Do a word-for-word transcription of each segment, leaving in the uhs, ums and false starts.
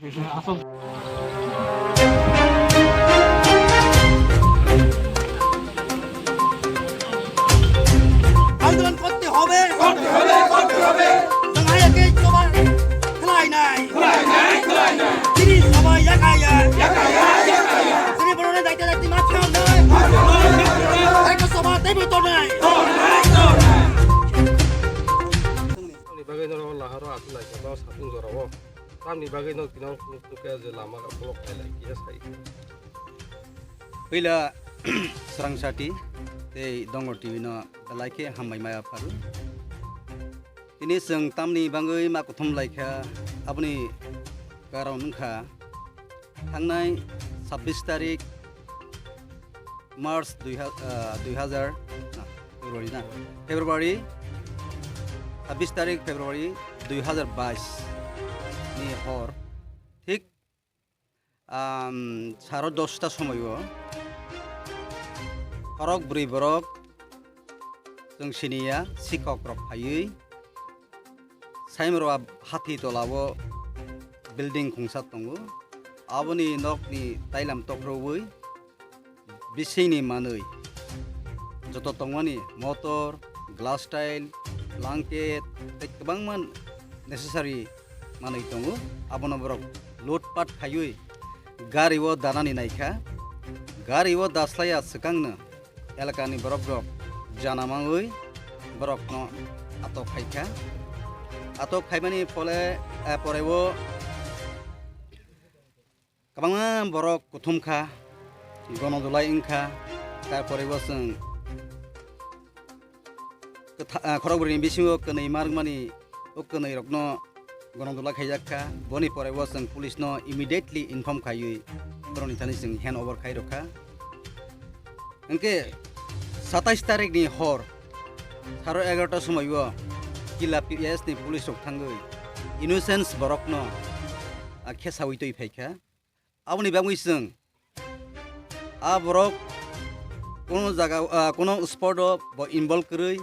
আন্দোলন করতে হবে, করতে হবে, করতে হবে। জনহায়াকে সবার খেলাই নাই, খেলাই নাই, খেলাই নাই। তিনি সবাই একা একা, একা একা, একা একা। তিনি বড় দায়িত্ব দায়িত্ব মাফ নাই। একটা সভা দেব তো নাই। Tamni bagwi norok laharo aswk naikha no satung jorao. Tamni bagwi no tino nukya je lama block khailai kisa sai. Puila Swrang Sati tei Dongor T V no belai khe hambai maya pharu. Tini chwng tamni bagwi ma kuthum laikha, aboni karon wngkha thangnai sabbish tarik March dui ha-, ah, dui hazar, na, February na, February, sabbish tarik February dui hazar bais ni hor, thik, um, saro dosta somoio, khorok bwrwi borok, chwng siniya, sikhok rok phaiwi, Saimroa hathi tola o building khungsa tongo, aboni nokni tailam tokhrowi, bisingni manwi joto tongmani motor, glass tile, blanket tei kwbangma necessary manwi tongo. Abono borok lutpat khaiwi gari o danani naikha. Gari o daslaiya swkangno elakani borok rok jana mangwi borokno atok khaikha. Atok khaimani phole, eh, porebo kwbangma borok kuthum kha, gonodulai wngkha, tarpore bo chwng kwtha-, ah, khorok bwrwini bisingo kwnwi ma rwngmani o kwnwi rokno gonodulai khaijak kha. Boni pore bo chwng police no immediately inform khaiwi borokni thani chwng hand over khai rwkha. Hwnkhe satais tarikni hor saro egarota somoio Killa P S ni police rok thangwi innocence borokno, ah, khesawi twi phaikha. Aboni bagwi chwng a borok kuno jaga, ah, kuno spot o bo involve kwrwi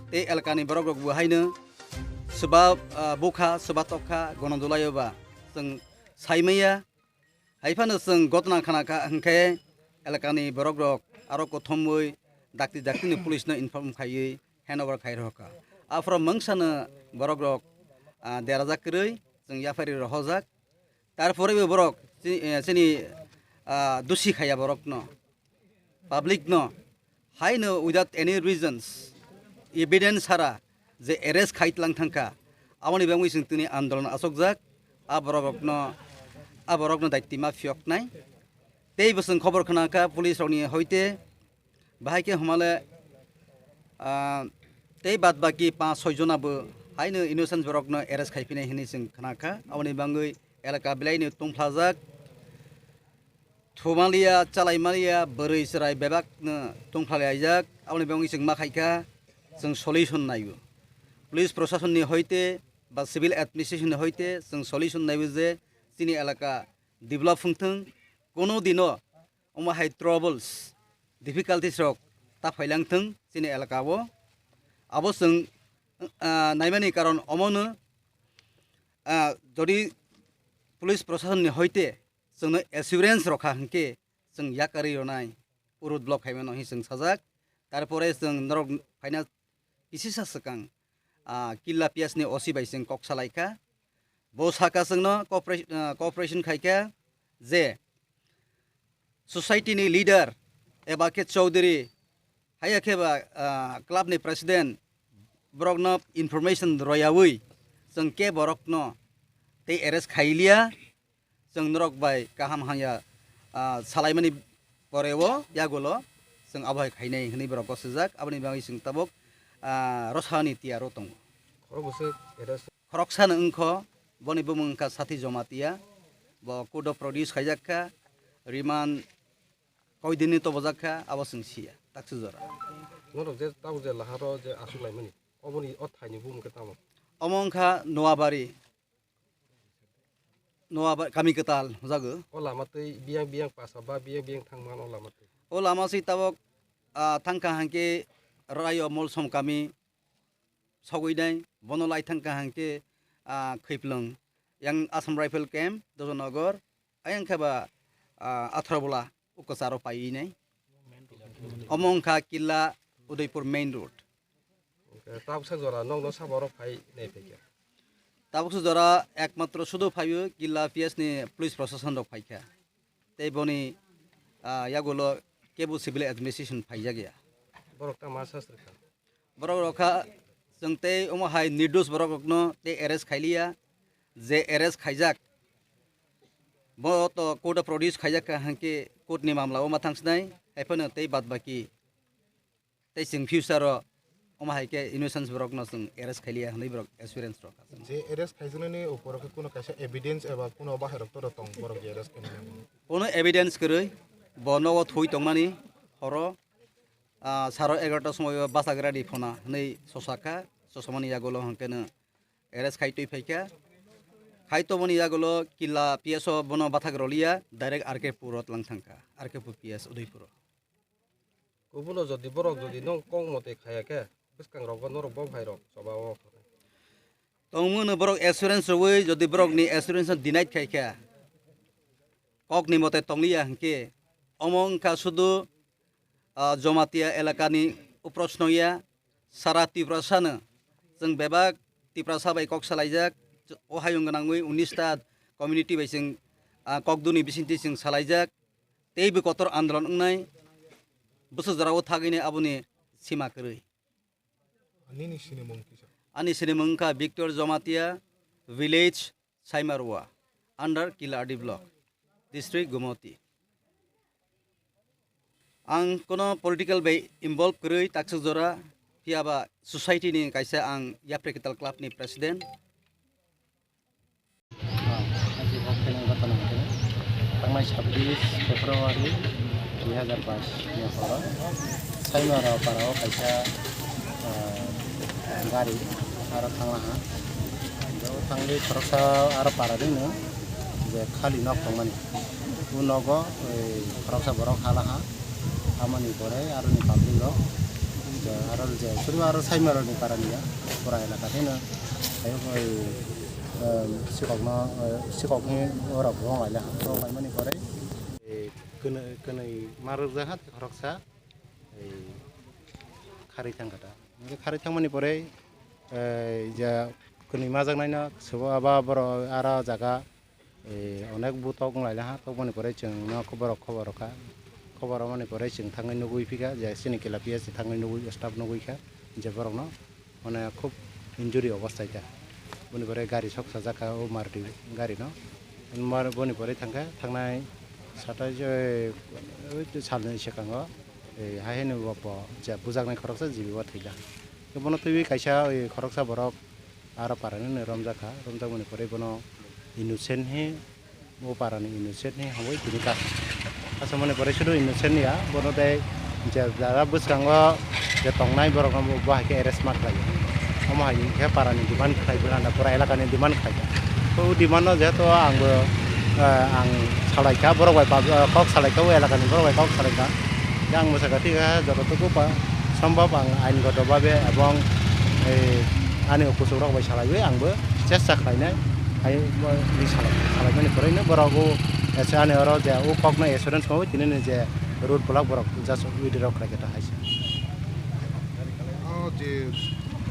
tei elakani borok rok bo haino swba, ah, bukha, swba tokha, gonodulai o ba chwng saimaya. Hai phano chwng gotna khna kha hwnkhe elakani borok rok aro kothomwi dakti dakti ni police no inform khaiwi hand over khai rwkha. Aphuru mungsa no borok rok, ah, derajak kwrwi chwng yapharwi rohorjak. Tarpore bo borok chi-, eh, chini, ah, dusi khaiya borokno, public no, haino without any reasons, evidence sara je arrest khai tlang thangkha, aboni bagwi chwng tini andolon achukjak, a borok rokno, a borokno daitwi ma phiyoknai. Tei bo chwng khobor khna kha police rokni hoite, bahai khe humale, ah, tei bad baki panch soi jona bo haino innocent borokno arrest khai phinai hinwi chwng khna kha. Aboni bagwi elaka belai no tungphlajak. Thumaliya, chalaimaliya, bwrwi chwrai bebakno tungphalaijak. Aboni bagwi chwng ma khaikha, chwng solution naiyo. Police proshasonni hoite ba civil administration ni hoite chwng solution naiyo je chini elaka develop wngthwng, kono dino omo hai troubles, difficulties rok ta phailang thwng chini elaka o. Abo chwng, ah, naimani karon omono, ah, jodi police proshasonni hoite chwngno assurance rokha hwnkhe chwng yakarwi rwnai, road block khaimano hinwi chwng sajak. Tarpore chwng norok phaina kisisa swkang, ah, Killa P S ni O C bai chwng kok salaikha. Bo saka chwngno cooperation, ah, cooperation khaikha je society ni leader eba khe chowdhury, haiya khe ba, ah, club ni president borokno information royawi chwng khe borokno tei arrest khailiya. Chwng norok bai kaham hamya, ah, salaimani poreo yagulo chwng abo hai khainai hwnwi borok gosijak. Aboni bagwi chwng tabuk, ah, rosani tiyaro tongo. Khorok bwswk arrest. Khoroksano wngkho, boni bumung wngkha Sathi Jomatia, bo court o produce khaijak kha, remand koidinni tobojak kha, abo chwng siya, taksijora. Norok je tabuk je laharo je aswk laimani, oboni o thaini bumung khe tamo? Omo wngkha Noabari. Noa ba-, kami kwtal hwnjago. O lama twi biyang biyang pasa ba biyang biyang thangman o lama twi. O lama si tabok, ah, thangkha hangke rayo Molsom kami sogwi nai, bono lai thangkha hangke, ah, Khwiplwng yang Assam Rifle Camp, Dojanagar, ayang khe ba, ah, Atharbola, uko charo pai nai. Omo wngkha Killa Udaipur main road. Tabuksa jora nokno sabo rok phai nai phaikha. Tabuksa jora ekmatro sudu phaio Killa P S ni police proshashan rok phaikha. Tei boni, ah, yagulo kebo civil administration phaijak ya. Borok ta ma sasri kha? Borok rok kha chwng tei omo hai nirdos borok rokno tei arrest khailiya. Je arrest khaijak, bo to court o produce khaijak kha, hwnkhe court ni mamla o ma thang sinai, hai phano tei bad baki tei chwng future o omo hai khe innocence borok no chwng arrest khailiya hwnwi borok assurance rw kha. Je arrest khaijaknani upor khe kuno kaisa evidence eba kuno bahai rok to tong borok je arrest khainani? Kuno evidence kwrwi, bo nogo thwi tongmani horo, ah, saro egarota somoi o bachagra di phona hwnwi sosa kha, sosamani yagulo hwnkhe no arrest khai twi phaikha. Khai tongmani yagulo Killa P S o bono bathak roliya, direct R K pur o tlang thangkha, R K pur P S Udaipur o. Kubuno jodi borok jodi nong kok mote khaya khe, bwskang rok bo norok bo bhai rok choba o. Tongmano borok assurance rwui, jodi borok ni assurance no denied khai kha, kok ni mote tongliya hwnkhe, omo wngkha sudu, ah, Jomatia elaka ni uproshno ya, sara Tiprasa no chwng bebak Tiprasa bai kok salaijak, o hayung gwnangwi unis ta community bai chwng, ah, kokduni bisingtwi chwng salaijak. Teibo kotor andolon wngnai bwswk jorao thagwini aboni sima kwrwi. Nini sinimung kisa? Ani sinimung wngkha Victor Jomatia, village Saimarua, under Kilardi block, district Gumoti. Ang kono political bai involve kwrwi takswk jora, phiyaba society ni kaisa ang Yapri Kital club ni president. Tangnai sabbish February dui hazar bais ni horo Saimara para o kaisa, ah, gari aro thanglaha. Bo thangwi khoroksa aro para rino je khali nok tongmani. O nogo, eh, khoroksa borok halaha. Amoni pore aroni public rok je aro je suru aro Saimara ni para niya pura elaka tino. Ayok, eh, Em, sikokno, eh, sikokni borok rong lailai, rong laimani pore, eh, kwnwi, kwnwi ma rwkjakha khoroksa, eh, kharwi thangkha ta. Hwnkhe kharwi thangmani pore, eh, ja kwnwi majaknaino sabo abo borok aro jaga, eh, onek butok wng lailaiha, tokmani pore chwngno borok khobor rwkha. Khobor rwmani pore chwng thangwi nugwi phikha, je chini kila P S thangwi nugwi, staff nugwi kha, je borokno. Mane khub injury obostai ta. Boni pore gari sok sajak kha o Maruti gari no. Mar-, boni pore thangkha, thangnai satais, oi, oi, salni swkango, eh, hai hwnwi bo, bo je bujaknai khoroksa G B o thwila. Bono twiwi kaisa, oi, khoroksa borok aro parani romjak kha, romjakmani pore bono innocent hi O parani innocent ni hamwi tini ka. Asamani pore sudu innocent ya, bono tei je jara bwskango je tongnai borok no bo hai khe arrest ma khlai. Omo hai khe parani demand khlai, pura elakani demand khlai. O demand no jehetu ang bo, eh, ang salai kha, borok bai pab-, eh, kok salai kha, o elakani borok bai kok salai kha. Yang bwsaka thik kha, joto tuku pa sombhob ang ain goto babe ebong, eh, ani o kuchuk rok bai salaiwi ang bo chesta khlainai. Hai, bo, ni salai, salaimani pore no borok o, ese ani oro je o kok no assurance mawi tini ni je road block borok just withdraw khlai khe ta hai se. O je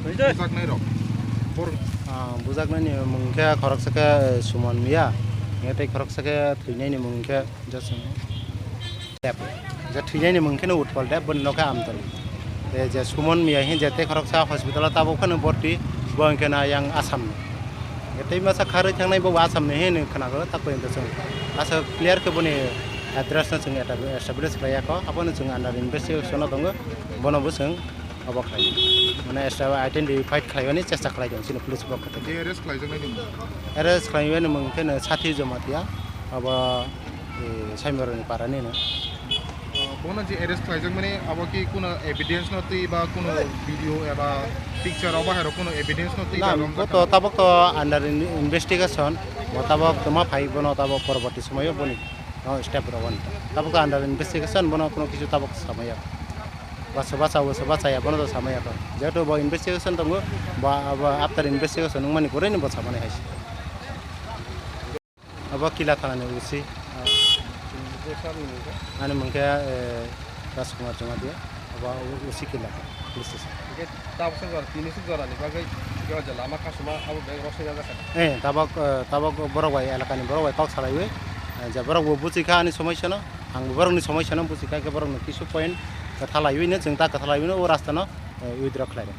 bujaknai rok, bor- Ah, bujaknai ni mung khe khoroksa khe, eh, Suman Miya, tei khoroksa khe thwinai ni mung khe just Deb. Je thwinai ni mung khe no Utpal Deb, boni nokha Amtali. Tei je Suman Miya hin je tei khoroksa hospital o tabuk phano borti, bo hwnkhe na yang Assam ni. Je tei masa kharwi thangnai bo Assam ni hin khna khe tak pore chwng. Asa clear khe boni address no chwng establish khlai ya kho, abono chwng under investigation o tongo, bono bo chwng obo khlai. Mane extra identify khlai mani chesta khlai tong chini police pokha theke. Je arrest khlai jaknai ni mung? Arrest khlai mani mung khe no Sathi Jamatia, abo, eh, Saimoroni para ni no. Bono je arrest khlaijak mani, abo ki kuno evidence no twi ba kuno video eba picture obo hai rok kuno evidence no twi ba romjak kha? Na, bo to tabok to under in-, investigation, bo tabok toma phai bono tabok porborti somoyo boni, no, step rok on. Tabok to under investigation, bono kuno kisu tabok samaya. Ba soba sao, soba chaya, bono to samaya to. Jehetu bo investigation tongo, ba, ba after investigation wngmani pore ni bo samani hai se. Bo Kila thanani O C. Chini je sir ni mungkha? Ani mungkha, eh, Rajkumar Jamatia. Abo O C Kila police station. Hingke tabuk suk jora, tini suk jora ni bagwi hingke o je lama kasuma abo bag rosai jak kha. Eh, tabuk, eh, tabuk borok bai elakani borok bai kok salaiwi, eh, je borok bo buchikha ani somosya no, ang bo borokni somosya no buchikha, hingke borokno kisu point kwthalaiwi no, chwng ta kwthalaiwi no o rasta no, eh, withdraw khlai rw.